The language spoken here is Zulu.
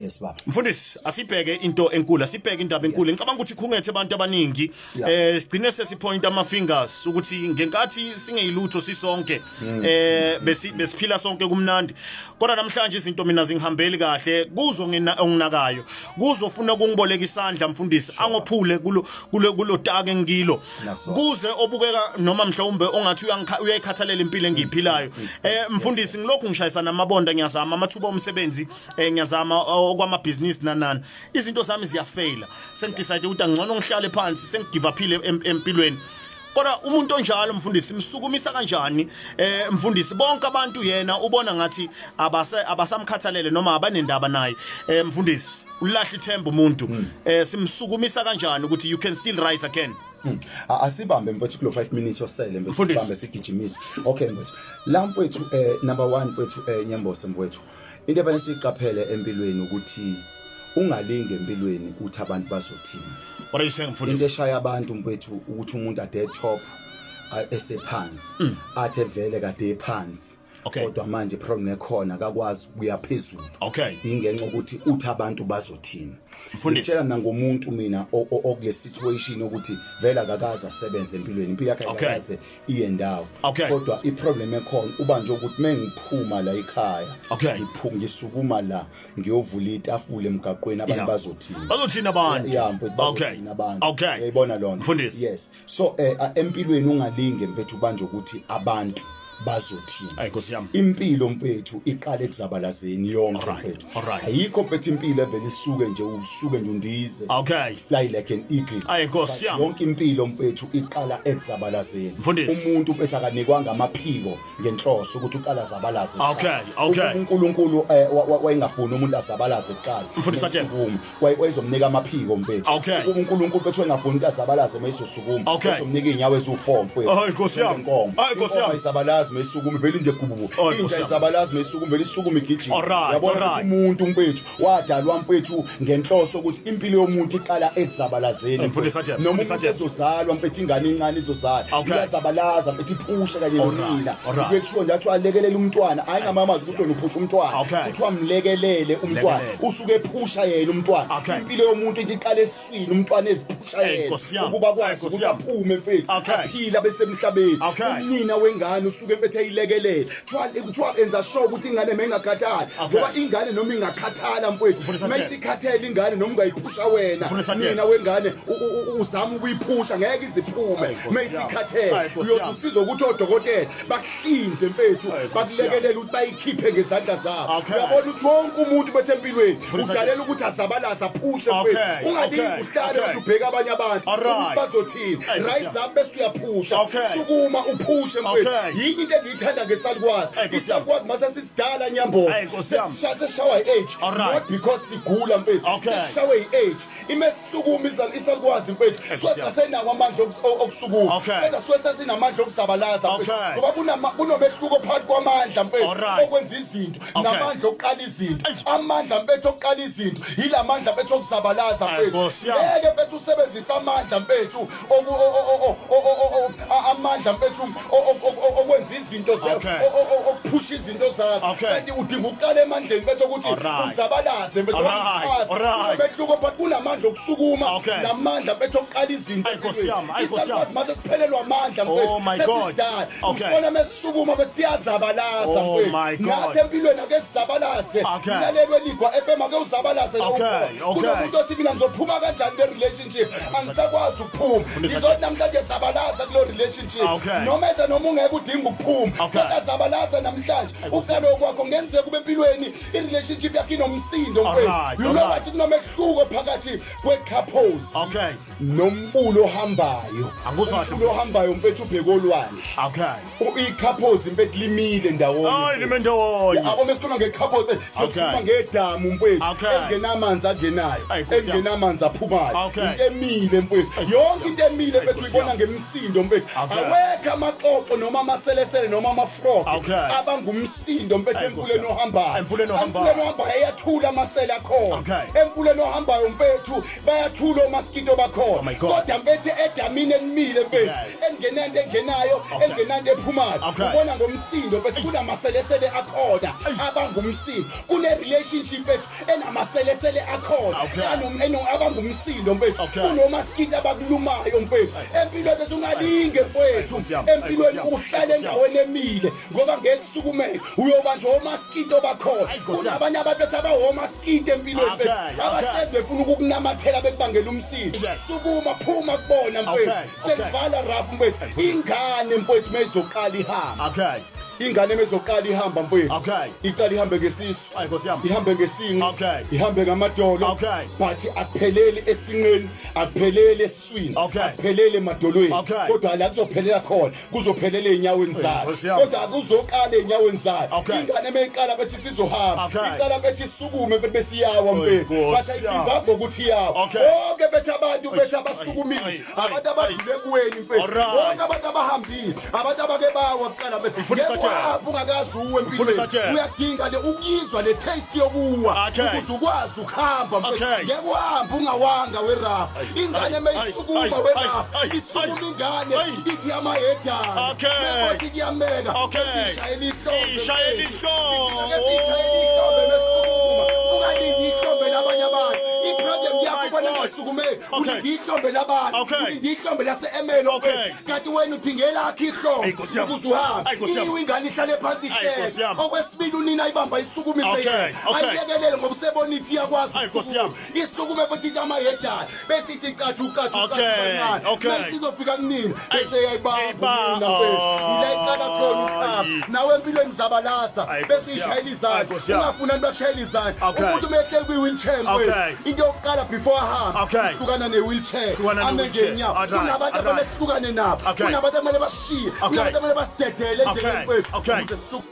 Yes, baba. Mfundisi, asibheke into enkulu, asibheke indaba enkulu. Ngicabanga ukuthi ikhungethe abantu abaningi. Sigcine sesipoint ama fingers ukuthi ngenkathi singeyilutho sisonke besiphila sonke kumnandi. Kodwa namhlanje izinto mina zingihambeli kahle, kuzo nginakayo. Kuzofuna ukungiboleka isandla, mfundisi, angophule kulo taka engikilo. Kuze obukeka noma mhlawumbe ongathi uyayikhathalela impilo engiyiphilayo. Mfundisi, ngilokhu ngishayisana amabonda, ngiyazama amathuba omsebenzi, ngiyazama okwamabhizinisi nanani, izinto zami ziyafeyila. Sengidecide ukuthi angcono ngihlale phansi, sengigive uphile empilweni. Kodwa umuntu onjalo, mfundisi, simsukumisa kanjani, mfundisi? Bonke abantu yena ubona ngathi abasamkhathalele noma abanendaba naye. Mfundisi, ulahla ithemba umuntu, simsukumisa kanjani ukuthi you can still rise again? Asibambe, mfethu, kulo 5 minutes osele, mfethu. Mfundisi. Sibambe sigijimise. Okay, mfethu, la, mfethu, number 1, mfethu, Nyambose, mfethu, into efanele siyiqaphele empilweni ukuthi ungalinge empilweni uthi abantu bazothini. What are you saying, Into mfundisi? eshaya abantu, mfethu, ukuthi umuntu ade top esephansi, athi evele kade ephansi, kodwa manje problem ekhona akakwazi ukuya phezulu, ingenxa ukuthi uthi abantu bazothini. Mfundisi. Ngitshela mina ngomuntu mina okule situation ukuthi vele akakaze asebenze empilweni, impilo yakhe akakaze iye ndawo, kodwa iproblem ekhona uba nje ukuthi mengiphuma la ekhaya, ngisukuma la ngiyovula itafula emgaqweni, abantu bazothini? Bazothini abantu? Yeah, mfethu, bazothini abantu? Uyayibona lona? Mfundisi. Yes, so empilweni ungalinge, mfethu, ubanje ukuthi abantu bazothini. Ayi, Nkosi yami. Impilo, mfethu, iqala ekuzabalazeni yonke, mfethu. Ayikho, mfethu, impilo evele isuke nje, usuke nje undize, fly like an eagle. Ayi, Nkosi But yami. yonke impilo, mfethu, iqala ekuzabalazeni. Mfundisi. Umuntu, mfethu, akanikwanga amaphiko ngenhloso ukuthi uqala azabalaze kuqala. Okay. Ukuba uNkulunkulu wayengafuni umuntu azabalaze kuqala Mfundisi Atshele. mesukuma, wayezomnika amaphiko, mfethu. Ukuba uNkulunkulu, mfethu, wayengafuni umuntu azabalaze mayisosukuma, wayezomnika iy'nyawo eziwu-4, mfethu. Hayi, Nkosi yami. Njengenkomo. Hayi, Nkosi Inkomo yami. ayizabalazi mayisukuma, ivele nje gububu. Hayi, Inja Nkosi yami. ayizabalazi mayisukuma, vele isukuma igijima. Uyabona ukuthi umuntu, mfethu, wadalwa, mfethu, ngenhloso ukuthi impilo yomuntu iqala ekuzabalazeni. Mfundisi Atshele, Noma Mfundisi umuntu Atshele. ezozalwa, mfethu, ingane encane izozalwa, iyazabalaza, mfethu, iphushe kanye nonina. Kuye kuthiwa nje athiwa alekelele umntwana, hayi ngamamazi ukuthi wena uphusha umntwana, kuthiwa mlekelele umntwana. Lekelele. Usuke ephusha yena umntwana. Impilo yomuntu ithi iqala esiswini, umntwana eziphusha Hey, yena Nkosi yami. ukuba Hey, kwazi Nkosi ukuthi yami. aphume, mfethu, aphile abesemhlabeni. Unina wengane usuke, mfethu, eyilekelele. Kuthiwa enza sure ukuthi ingane mayingakhathali, ngoba ingane noma ingakhathala, mfethu, Mfundisi Atshele. mayisikhathele ingane, noma ungayiphusha wena, Mfundisi Atshele. nina wengane, uzama ukuyiphusha, ngeke iziphume. Ayi, Nkosi yami. Mayisikhathele, Ayi, Nkosi uyoze yami. usizwe ukuthi odokotela bakuhlinze, mfethu, Ayi, Nkosi bakulekelele ukuthi bayikhiphe ngezandla zabo. Uyabona ukuthi wonke umuntu bethe empilweni Mfundisi udalela ukuthi azabalaze, aphushe, mfethu. Ungalingi uhlale ukuthi ubheke abanye abantu ukuthi bazothini. Ayi, Nkosi Rise yami. up bese uyaphusha. Sukuma uphushe, mfethu. Yinye into engiyithanda ngesalukwazi. Ayi, Nkosi yami. Isalukwazi mase sisidala, Nyamboza, Ayi, Nkosi yami. sesishawa i-age, not because sigula, mfethu, sesishawe i-age. Imesisukuma isalukwazi, mfethu, Ayi, suke Nkosi yami. singasenawo amandla okusukuma, kodwa suke sesinamandla okuzabalaza, mfethu, ngoba kunomehluko phakathi kwamandla, mfethu, okwenza izinto namandla okuqala izinto. Amandla, mfethu, okuqala izinto yila mandla, mfethu, okuzabalaza, Ayi, mfethu. Nkosi yami. Ngeke, mfethu, usebenzise amandla, mfethu, amandla, mfethu, okwenza izinto okuphusha izinto zakho, kanti udinga ukuqala emandleni, mfethu, ukuthi uzabalaze, mfethu. Kunomehluko phakathi kunamandla okusukuma namandla, mfethu, okuqala izinto. Ayi, Nkosi yami. Ayi, Nkosi yami. Isalukwazi mase siphelelwa amandla, mfethu, Oh my God. sesidala. Usibona mesisukuma, mfethu, siyazabalaza, Oh mfethu. my God. Nathi empilweni ake sizabalaze. Mlaleli weLigwa FM, ake uzabalaze la ukhona. Kunomuntu othi, "Mina ngizophuma kanjani le relationship? Angisakwazi ukuphuma." Mfundisi. Ngizothi namhlanje zabalaza kulo relationship. Noma eze noma ungeke udinga ukuphuma, kodwa zabalaza namhlanje. Nkosi. Uqale kwakho, ngenzeka kube empilweni i-relationship yakho inomsindo, mfethu. You know what, kunomehluko phakathi kwe-couples nomfula ohambayo. Angikuzwa kahle, Umfula ohambayo, mfethu, ubheke olwandle. I-couples, mfethu, limile ndawonye. Hayi, lime ndawonye. Yabo, mesikhuluma nge-couples, sikhuluma ngedamu, mfethu, elingenamanzi angenayo, Ayi, Nkosi yami. elingenamanzi aphumayo. Into emile, mfethu. Ayi, Yonke into emile, Ayi, mfethu, Nkosi uyibona yami. ngemisindo, mfethu. Awekho amaxoxo noma amaselesele. Amaselesele noma ama-frog Okay. abangumsindo mfethu Ayi, Nkosi emfuleni yami. ohambayo. Emfuleni ohambayo. Emfuleni ohambayo iyathula amasele akhona. Okay. Emfuleni ohambayo mfethu bayathula omaskito bakhona. Oh my God. Kodwa mfethu edamini elimile mfethu Yes. engenanto engenayo Okay. engenanto ephumayo Okay. ubona ngomsindo mfethu kunamaselesele akhona Ayi. abangumsindo kune-relationship mfethu enamaselesele akhona Okay. Abangumsindo mfethu Okay. kunomaskito abakulumayo mfethu empilweni bese ungalinge mfethu Nkosi yami. empilweni Nkosi yami. uhlale Nkosi yami. endaweni emile ngoba ngeke kusukumeke uyobanjwa omaskito bakhona. Ayi, Nkosi yami. Kunabanye abantu bethi abawomaskito empilweni Okay, mfethu okay. abahlezi befuna ukukunamathela bekubangela umsindo. Yes. Sukuma, phuma kubona Okay, mfethu. okay. Sekuvala rafu mfethu. Ingane mfethu meyizoqala ihamba, Okay. ingane mezoqala ihamba mfethu, Okay. iqala ihambe ngesisu, Ayi, Nkosi yami. ihambe ngesinqe, Okay. ihambe ngamadolo, Okay. but akupheleli esinqeni, akupheleli esiswini, Okay. akupheleli emadolweni, Okay. kodwa la kuzophelela khona kuzophelela ey'nyaweni zayo. Nkosi yami. Kodwa akuzoqala ey'nyaweni zayo. Okay. Ingane meyiqala bethi sizohamba, Okay. iqala bethi isukume bethi besiyawa mfethu, Nkosi but yami. ayivambi ngokuthi iyawa. Okay. Bonke bethi abantu bethi Ay, abasukumile, ay, ay, abantu abadlule kuweni mfethu, Alright. bonke abantu abahambile, abantu abake bawa kuqala mfethu. Mfundisi Ngeke Satshela. uhambe ungakazi uwe Mfundisi empilweni. Satshela. Uyadinga le ukuyizwa le taste yokuwa Okay. ukuze ukwazi ukuhamba mfethu. Okay. Ngeke uhambe ungawanga werafu. Ingane ay, meyisukuma ay, werafu, ay, ay, isukuma ingane ay. ithi amayedana. Okay. Mekothi kuyameka, Okay. ishayela ihlombe. Ishayela ihlombe. Ishayela ihlombe mesukuma. Ungalindi ihlombe labanye abantu. I-problem yakho My ubona God. ngasukumeki. Okay. Ulinde ihlombe labantu. Okay. Ulinde ihlombe lase-Emelo Okay. mfethu. Kanti wena udinga elakho ihlombe Ayi, Nkosi yami. ukuze uhambe. Ayi, Nkosi yami. Iwe ingane ihlale phansi Ayi, Nkosi ihlele. yami. Okwesibili unina ayibamba isukumise Okay, yena. okay. Ayilekelele ngoba usebona ithi iyakwazi Ayi, Nkosi ukusukuma. yami. Isukume futhi ithi amayedlala. Bese ithi cathu cathu cathu Okay, kancane. okay. Bese izofika kunina Ayi, bese iyayibamba iyayibamba. unina mfethu. Ila iqala khona ukuhamba. Ayi. Nawe empilweni zabalaza Ayi, bese Nkosi yami. ishayela Ayi, izandla. Nkosi yami. Ungafuni abantu bakushayela izandla. Okay. Umuntu uma ehleli kwi-wheelchair Okay. mfethu, into yokuqala before ahambe Okay. uhlukana ne-wheelchair, Hlukana ame ne-wheelchair. ngenyawo. Alright, Kunabantu alright. abamele sihlukane nabo, Okay. kunabantu akumele basishiye, Okay. kunabantu akumele basidedele endleleni Okay, mfethu okay. ukuze sisuke.